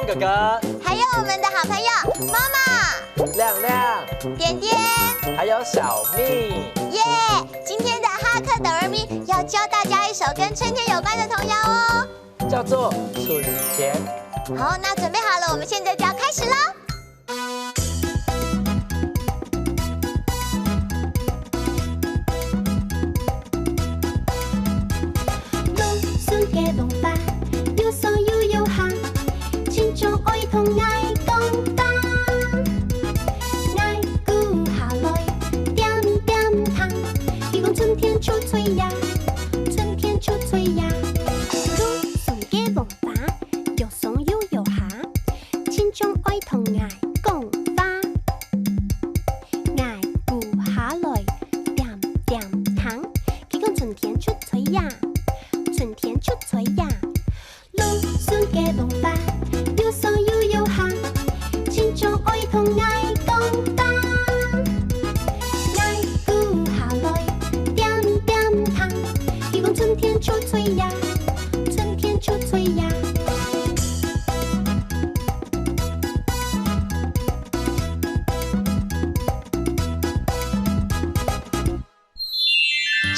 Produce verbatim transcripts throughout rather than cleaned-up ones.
哥哥，還有我們的好朋友媽媽、亮亮、點點，還有小蜜。耶！今天的哈克哆來咪要教大家一首跟春天有關的童謠哦，叫做《春天》。好，那準備好了，我們現在就要開始了。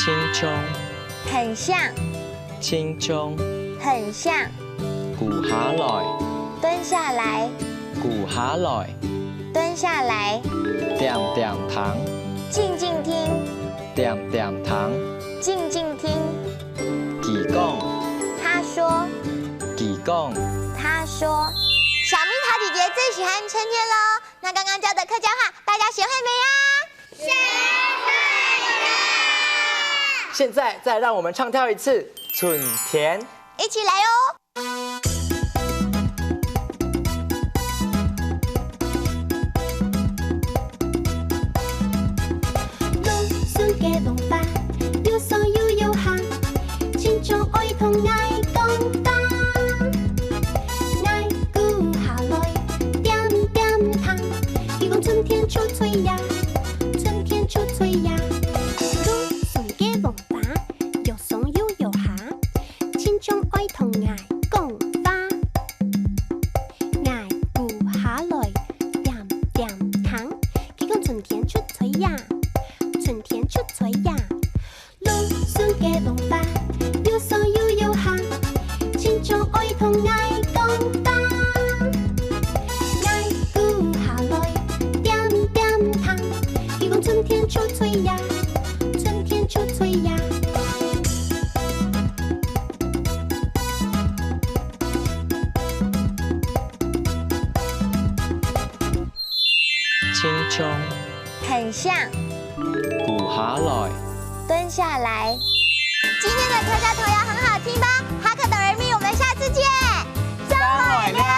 親像，很像，親像，很像。跍下來，蹲下來，跍下來，蹲下來。恬恬聽，靜靜聽，恬恬聽，靜靜聽。佢講，他說，佢講，他說。小蜜桃姐姐最喜歡春天嘍，那剛剛教的客家話，大家學會沒啊？ 現在再讓我們唱跳一次《春天》，一起來哦！ 親像，很像，跍下來，蹲下來。今天的客家童謠很好聽吧？哈克哆來咪，我們下次見，再會了。